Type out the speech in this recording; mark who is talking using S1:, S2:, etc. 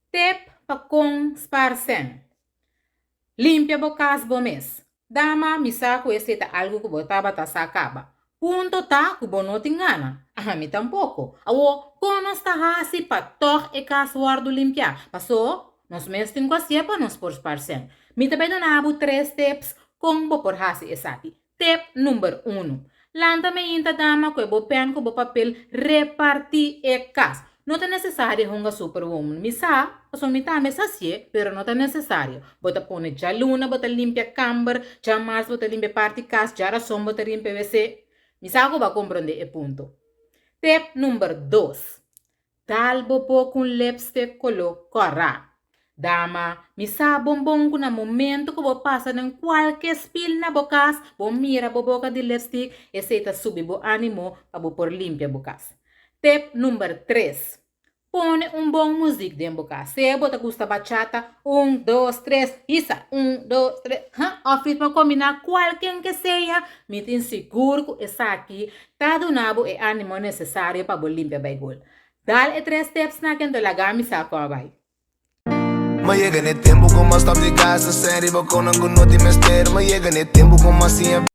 S1: Tep pa kon spar sèn. Limpia bo kas bo mes. Dama, mi sa ku esei ta algu ku bo tabata sa kaba. Punto ta ku bo no tin gana. Ami tampoko. Awor, kon nos ta hasi pa tòg e kas wòrdu limpiá? Pasó, nos mes tin ku hasié pa nos por spar sèn. Mi ta bai duna bo tres teps kon bo por hasi esaki. Tep number unu, Lanta meinta dama ku e bo pèn ku bo papel repartí e kas. No ta nesesario hunga superwoman. Mi sa, pasobra mi tambe sa hasié, pero no ta nesesario. Bo ta pone djaluna bo ta limpia kamber, djamars bo ta limpia parti kas, djarason bo ta limpia wc. Mi sa ku bo a komprondé e punto. Tep number dos, Dal bo bo ku un lipstick koló kòrá. Dama, mi sa bon bon ku na momento ku bo pasa den kualke spil na bo kas, bo mira bo boka di lipstick, esei ta subi bo ánimo pa bo por limpia bo kas. Tip number tres, Pone un bon muzik den bo kas. Sea bo ta gusta bachata, un, dos, tres, hisa, un, dos, tres, ha, òf ritmo kombiná, kualken ke sea, mi tin sigur ku esaki Ta duna bo e animo nesesario pa bo limpia Baibel. Dal e tres stepsnan kendo laga mi sa kon a bai.
S2: Ma yega n'e tempu ku mas stòp di gasta sèn riba konan ku no tin mester. Ma yega n'e tempu ku mas siña.